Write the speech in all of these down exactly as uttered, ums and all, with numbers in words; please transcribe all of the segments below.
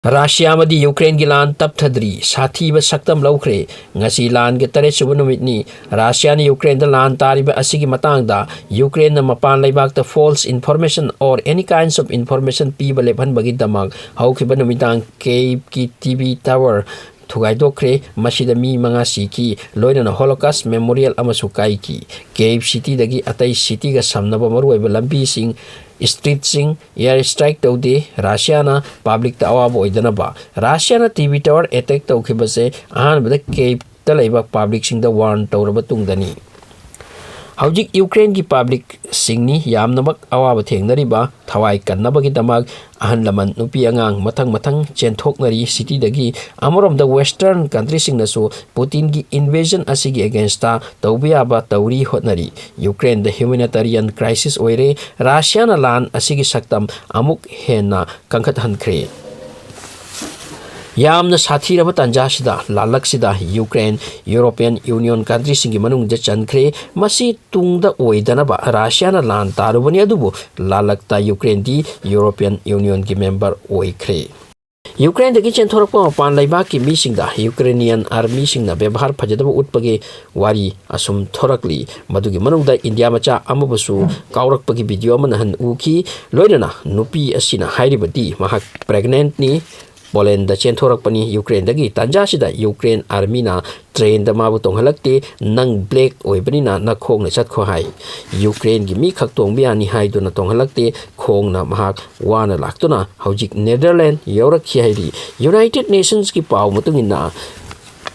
Russia ꯑꯃꯗꯤ ꯌꯨꯀ꯭ꯔꯦꯟꯒꯤ ꯂꯥꯟ ꯇꯞꯊꯗ꯭ꯔꯤ, ꯁꯥꯊꯤꯕ ꯁꯛꯇꯝ ꯂꯧꯈ꯭ꯔꯦ꯫ ꯉꯁꯤ ꯂꯥꯟꯒꯤ ꯇꯔꯦꯠ ꯁꯨꯕ ꯅꯨꯃꯤꯠꯅꯤ꯫ ꯔꯥꯁꯤꯌꯥꯅ ꯌꯨꯀ꯭ꯔꯦꯟꯗ ꯂꯥꯟ ꯇꯥꯔꯤꯕ ꯑꯁꯤꯒꯤ ꯃꯇꯥꯡꯗ ꯌꯨꯀ꯭ꯔꯦꯟꯅ ꯃꯄꯥꯟ ꯂꯩꯕꯥꯛꯇ false information or any kinds of information ꯄꯤꯕ ꯂꯦꯞꯍꯟꯕꯒꯤꯗꯃꯛ ꯍꯧꯈꯤꯕ ꯅꯨꯃꯤꯗꯥꯡ ꯀꯦꯞꯀꯤ ꯇꯤ ꯚꯤ ꯇꯥꯋꯔ ꯊꯨꯒꯥꯏꯗꯣꯛꯈ꯭ꯔꯦ꯫ ꯃꯁꯤꯗ ꯃꯤ ꯃꯉꯥ ꯁꯤꯈꯤ, ꯂꯣꯏꯅꯅ ꯍꯣꯂꯣꯀꯥꯁ ꯃꯦꯃꯣꯔꯤꯌꯦꯜ ꯑꯃꯁꯨ ꯀꯥꯏꯈꯤ꯫ ꯀꯦꯞ ꯁꯤꯇꯤꯗꯒꯤ ꯑꯇꯩ ꯁꯤꯇꯤꯒ ꯁꯝꯅꯕ ꯃꯔꯨꯑꯣꯏꯕ ꯂꯝꯕꯤꯁꯤꯡ, ꯁ꯭ꯇ꯭ꯔꯤꯠꯁꯤꯡ ꯑꯦꯌꯔ ꯁ꯭ꯇ꯭ꯔꯥꯏꯛ ꯇꯧꯗꯦ꯫ ꯔꯥꯁꯤꯌꯥꯅ ꯄꯕ꯭ꯂꯤꯛꯇ ꯑꯋꯥꯕ ꯑꯣꯏꯗꯅꯕ꯫ ꯔꯥꯁꯤꯌꯥꯅ ꯇꯤ ꯚꯤ ꯇꯥꯋꯔ ꯑꯦꯇꯦꯛ ꯇꯧꯈꯤꯕꯁꯦ ꯑꯍꯥꯟꯕꯗ ꯀꯦꯞꯇ ꯂꯩꯕ ꯄꯕ꯭ꯂꯤꯛꯁꯤꯡꯗ ꯋꯥꯔꯟ ꯇꯧꯔꯕ ꯇꯨꯡꯗꯅꯤ꯫ ꯍꯧꯖꯤꯛ ꯌꯨꯀ꯭ꯔꯦꯟꯒꯤ ꯄꯕ꯭ꯂꯤꯛꯁꯤꯡꯅꯤ ꯌꯥꯝꯅꯃꯛ ꯑꯋꯥꯕ ꯊꯦꯡꯅꯔꯤꯕ꯫ ꯊꯋꯥꯏ ꯀꯟꯅꯕꯒꯤꯗꯃꯛ ꯑꯍꯜ ꯂꯃꯟ, ꯅꯨꯄꯤ ꯑꯉꯥꯡ ꯃꯊꯪ ꯃꯊꯪ ꯆꯦꯟꯊꯣꯛꯅꯔꯤ ꯁꯤꯇꯤꯗꯒꯤ꯫ ꯑꯃꯔꯣꯝꯗ ꯋꯦꯁꯇꯔꯟ ꯀꯟꯇ꯭ꯔꯤꯁꯤꯡꯅꯁꯨ ꯄꯨꯇꯤꯟꯒꯤ ꯏꯟꯚꯦꯖꯟ ꯑꯁꯤꯒꯤ ꯑꯦꯒꯦꯟꯁꯇ ꯇꯧꯕ ꯌꯥꯕ ꯇꯧꯔꯤ ꯍꯣꯠꯅꯔꯤ꯫ ꯌꯨꯀ꯭ꯔꯦꯟꯗ ꯍ꯭ꯌꯨꯃꯦꯅꯤꯇꯥꯔꯤꯌꯟ ꯀ꯭ꯔꯥꯏꯁꯤꯁ ꯑꯣꯏꯔꯦ꯫ ꯔꯥꯁꯤꯌꯥꯅ ꯂꯥꯟ ꯑꯁꯤꯒꯤ ꯁꯛꯇꯝ ꯑꯃꯨꯛ ꯍꯦꯟꯅ ꯀꯟꯈꯠꯍꯟꯈ꯭ꯔꯦ꯫ ꯌꯥꯝꯅ ꯁꯥꯊꯤꯔꯕ ꯇꯥꯟꯖꯥꯁꯤꯗ, ꯂꯥꯜꯂꯛꯁꯤꯗ ꯌꯨꯀ꯭ꯔꯦꯟ ꯌꯨꯔꯣꯄꯤꯌꯟ ꯌꯨꯅꯤꯌꯟ ꯀꯟꯇ꯭ꯔꯤꯁꯤꯡꯒꯤ ꯃꯅꯨꯡꯗ ꯆꯟꯈ꯭ꯔꯦ꯫ ꯃꯁꯤ ꯇꯨꯡꯗ ꯑꯣꯏꯗꯅꯕ ꯔꯥꯁꯤꯌꯥꯅ ꯂꯥꯟ ꯇꯥꯔꯨꯕꯅꯤ, ꯑꯗꯨꯕꯨ ꯂꯥꯜꯂꯛꯇ ꯌꯨꯀ꯭ꯔꯦꯟꯗꯤ ꯌꯨꯔꯣꯄꯤꯌꯟ ꯌꯨꯅꯤꯌꯟꯒꯤ ꯃꯦꯝꯕꯔ ꯑꯣꯏꯈ꯭ꯔꯦ꯫ ꯌꯨꯀ꯭ꯔꯦꯟꯗꯒꯤ ꯆꯦꯟꯊꯣꯔꯛꯄ ꯃꯄꯥꯟ ꯂꯩꯕꯥꯛꯀꯤ ꯃꯤꯁꯤꯡꯗ ꯌꯨꯀ꯭ꯔꯦꯅꯤꯌꯟ ꯑꯥꯔꯃꯤꯁꯤꯡꯅ ꯕꯦꯕꯥꯔ ꯐꯖꯗꯕ ꯎꯠꯄꯒꯤ ꯋꯥꯔꯤ ꯑꯁꯨꯝ ꯊꯣꯔꯛꯂꯤ꯫ ꯃꯗꯨꯒꯤ ꯃꯅꯨꯡꯗ ꯏꯟꯗꯤꯌꯥ ꯃꯆꯥ ꯑꯃꯕꯨꯁꯨ ꯀꯥꯎꯔꯛꯄꯒꯤ ꯚꯤꯗꯤꯑꯣ ꯑꯃ ꯅꯍꯥꯟ ꯎꯈꯤ꯫ ꯂꯣꯏꯅꯅ ꯅꯨꯄꯤ ꯑꯁꯤꯅ ꯍꯥꯏꯔꯤꯕꯗꯤ ꯃꯍꯥꯛ ꯄ꯭ꯔꯦꯒꯅꯦꯟꯠꯅꯤ, ꯄꯣꯂꯦꯟꯗ ꯆꯦꯟꯊꯣꯔꯛꯄꯅꯤ꯫ ꯌꯨꯀ꯭ꯔꯦꯟꯗꯒꯤ ꯇꯥꯟꯖꯥꯁꯤꯗ ꯌꯨꯀ꯭ꯔꯦꯟ ꯑꯥꯔꯃꯤꯅ ꯇ꯭ꯔꯦꯟꯗ ꯃꯥꯕꯨ ꯇꯣꯡꯍꯜꯂꯛꯇꯦ꯫ "ꯅꯪ ꯕ꯭ꯂꯦꯛ ꯑꯣꯏꯕꯅꯤꯅ ꯅꯈꯣꯡꯅ ꯆꯠꯈꯣ" ꯍꯥꯏ꯫ ꯌꯨꯀ꯭ꯔꯦꯟꯒꯤ ꯃꯤ ꯈꯛ ꯇꯣꯡꯕ ꯌꯥꯅꯤ ꯍꯥꯏꯗꯨꯅ ꯇꯣꯡꯍꯜꯂꯛꯇꯦ꯫ ꯈꯣꯡꯅ ꯃꯍꯥꯛ ꯋꯥꯅ ꯂꯥꯛꯇꯨꯅ ꯍꯧꯖꯤꯛ ꯅꯦꯗꯔꯂꯦꯟ ꯌꯧꯔꯛꯈꯤ ꯍꯥꯏꯔꯤ꯫ ꯌꯨꯅꯥꯏꯇꯦꯗ ꯅꯦꯁꯟꯁꯀꯤ ꯄꯥꯎ ꯃꯇꯨꯡ ꯏꯟꯅ,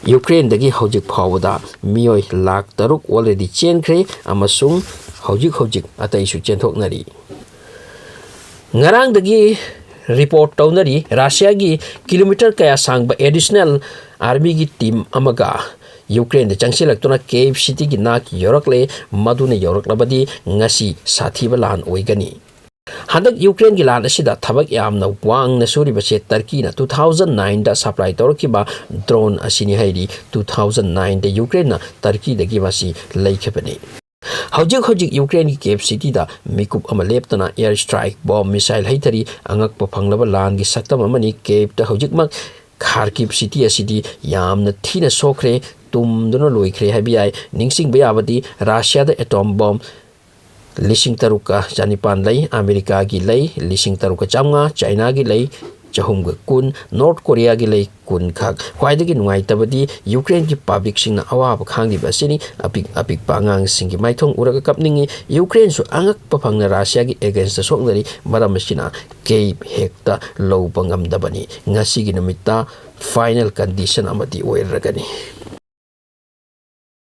ꯌꯨꯀ꯭ꯔꯦꯟꯗꯒꯤ ꯍꯧꯖꯤꯛ ꯐꯥꯎꯕꯗ ꯃꯤꯑꯣꯏ ꯂꯥꯈ ꯇꯔꯨꯛ already ꯆꯦꯟꯈ꯭ꯔꯦ ꯑꯃꯁꯨꯡ ꯍꯧꯖꯤꯛ ꯍꯧꯖꯤꯛ ꯑꯇꯩꯁꯨ ꯆꯦꯟꯊꯣꯛꯅꯔꯤ꯫ ꯉꯔꯥꯡꯗꯒꯤ ꯔꯤꯄꯣꯔꯠ ꯇꯧꯅꯔꯤ, ꯔꯥꯁꯤꯌꯥꯒꯤ ꯀꯤꯂꯣꯃꯤꯇꯔ ꯀꯌꯥ ꯁꯥꯡꯕ ꯑꯦꯗꯤꯁꯅꯦꯜ ꯑꯥꯔꯃꯤꯒꯤ ꯇꯤꯝ ꯑꯃꯒ ꯌꯨꯀ꯭ꯔꯦꯟꯗ ꯆꯪꯁꯤꯜꯂꯛꯇꯨꯅ ꯀꯦꯞ ꯁꯤꯇꯤꯒꯤ ꯅꯥꯛ ꯌꯧꯔꯛꯂꯦ꯫ ꯃꯗꯨꯅ ꯌꯧꯔꯛꯂꯕꯗꯤ ꯉꯁꯤ ꯁꯥꯊꯤꯕ ꯂꯥꯟ ꯑꯣꯏꯒꯅꯤ꯫ ꯍꯟꯗꯛ ꯌꯨꯀ꯭ꯔꯦꯟꯒꯤ ꯂꯥꯟ ꯑꯁꯤꯗ ꯊꯕꯛ ꯌꯥꯝꯅ ꯋꯥꯡꯅ ꯁꯨꯔꯤꯕꯁꯦ ꯇꯔꯀꯤꯅ two thousand nineꯗ ꯁꯄ꯭ꯂꯥꯏ ꯇꯧꯔꯛꯈꯤꯕ ꯗ꯭ꯔꯣꯟ ꯑꯁꯤꯅꯤ ꯍꯥꯏꯔꯤ꯫ Two thousand nineꯗ ꯌꯨꯀ꯭ꯔꯦꯟꯅ ꯇꯔꯀꯤꯗꯒꯤ ꯃꯁꯤ ꯂꯩꯈꯤꯕꯅꯤ꯫ ꯍꯧꯖꯤꯛ ꯍꯧꯖꯤꯛ ꯌꯨꯀ꯭ꯔꯦꯟꯒꯤ ꯀꯦꯞ ꯁꯤꯇꯤꯗ ꯃꯤꯀꯨꯞ ꯑꯃ ꯂꯦꯞꯇꯅ air strike, bomb, missile ꯍꯩꯊꯔꯤ꯫ ꯑꯉꯛꯄ ꯐꯪꯂꯕ ꯂꯥꯟꯒꯤ ꯁꯛꯇꯝ ꯑꯃꯅꯤ꯫ ꯀꯦꯞꯇ ꯍꯧꯖꯤꯛꯃꯛ ꯈꯥꯔꯀꯤꯞ ꯁꯤꯇꯤ ꯑꯁꯤꯗꯤ ꯌꯥꯝꯅ ꯊꯤꯅ ꯁꯣꯛꯈ꯭ꯔꯦ, ꯇꯨꯝꯗꯨꯅ ꯂꯣꯏꯈ꯭ꯔꯦ ꯍꯥꯏꯕ ꯌꯥꯏ꯫ ꯅꯤꯡꯁꯤꯡꯕ ꯌꯥꯕꯗꯤ ꯔꯁꯤꯌꯥꯗ atom bomb ꯂꯤꯁꯤꯡ ꯇꯔꯨꯛꯀ ꯆꯅꯤꯄꯥꯟ ꯂꯩ, ꯑꯃꯦꯔꯤꯀꯥꯒꯤ ꯂꯩ ꯂꯤꯁꯤꯡ ꯇꯔꯨꯛꯀ ꯆꯥꯝꯃꯉꯥ, ꯆꯥꯏꯅꯥꯒꯤ ꯂꯩ ꯆꯍꯨꯝꯒ ꯀꯨꯟ, ꯅꯣꯔꯠ ꯀꯣꯔꯤꯌꯥꯒꯤ ꯂꯩ ꯀꯨꯟ ꯈꯛ꯫ ꯈ꯭ꯋꯥꯏꯗꯒꯤ ꯅꯨꯡꯉꯥꯏꯇꯕꯗꯤ ꯌꯨꯀ꯭ꯔꯦꯟꯒꯤ ꯄꯕ꯭ꯂꯤꯛꯁꯤꯡꯅ ꯑꯋꯥꯕ ꯈꯥꯡꯂꯤꯕ ꯑꯁꯤꯅꯤ꯫ ꯑꯄꯤꯛ ꯑꯄꯤꯛꯄ ꯑꯉꯥꯡꯁꯤꯡꯒꯤ ꯃꯥꯏꯊꯣꯡ ꯎꯔꯒ ꯀꯞꯅꯤꯡꯏ꯫ ꯌꯨꯀ꯭ꯔꯦꯟꯁꯨ ꯑꯉꯛꯄ ꯐꯪꯅ ꯔꯁꯤꯌꯥꯒꯤ against ꯁꯣꯛꯅꯔꯤ꯫ ꯃꯔꯝ ꯑꯁꯤꯅ ꯀꯦꯞ ꯍꯦꯛꯇ ꯂꯧꯕ ꯉꯝꯗꯕꯅꯤ꯫ ꯉꯁꯤꯒꯤ ꯅꯨꯃꯤꯠꯇ final condition ꯑꯃꯗꯤ ꯑꯣꯏꯔꯒꯅꯤ꯫